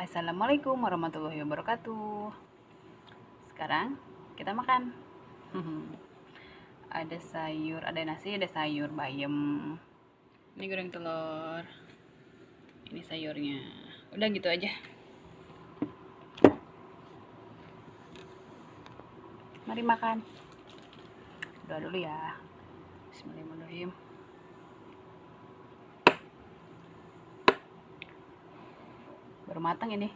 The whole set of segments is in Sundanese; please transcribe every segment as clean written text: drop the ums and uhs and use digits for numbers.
Assalamualaikum warahmatullahi wabarakatuh. Sekarang kita makan. Ada sayur, ada nasi, ada sayur bayam. Ini goreng telur. Ini sayurnya. Udah gitu aja. Mari makan. Doa dulu ya. Bismillahirrahmanirrahim. Baru matang ini.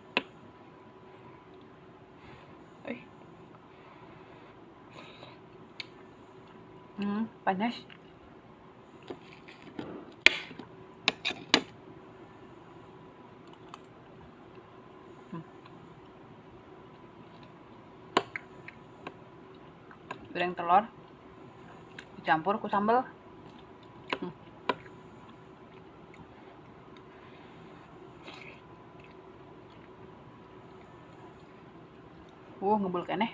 Panas. Goreng telur dicampur ku sambal. Ngebul keneh.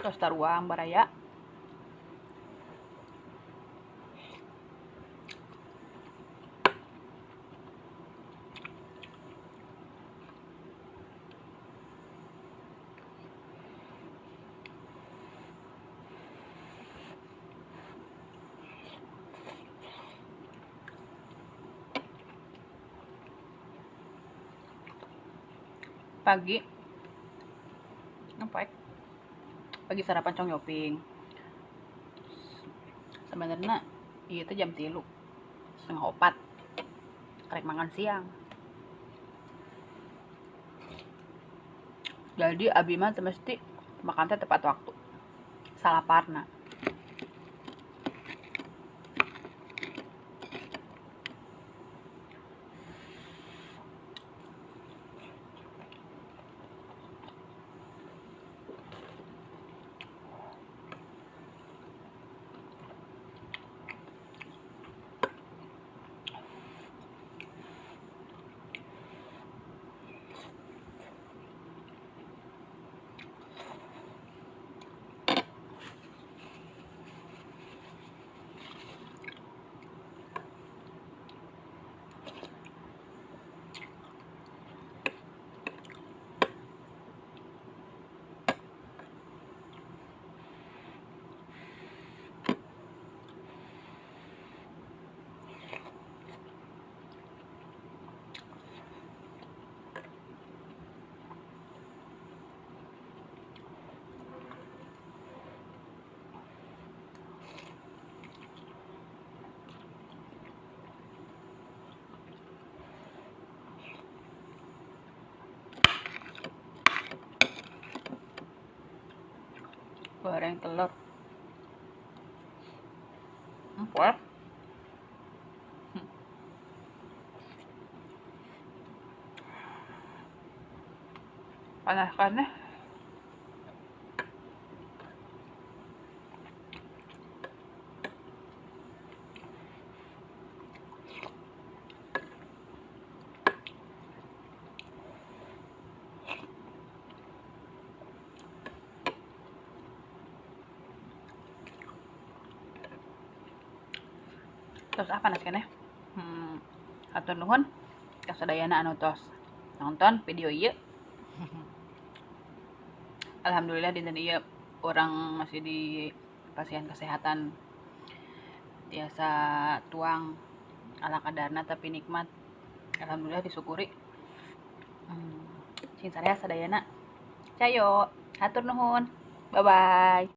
Tos taruang baraya. Pagi apa? Pagi sarapan cong yoping. Sebenarnya itu jam 3, 3:30. Karek makan siang. Jadi abi mah mesti makan teh tepat waktu. Salaparna. Goreng telur. Empuk. Panas kan ya? Terus apa nasi keneh? Hatur nuhun kasadayana anu tos nonton video ieu. Alhamdulillah dinten ieu orang masih di pasien kesehatan, tiasa tuang ala kadarna tapi nikmat. Alhamdulillah disyukuri. Cing sarea sadayana. Cayo, hatur nuhun. Bye bye.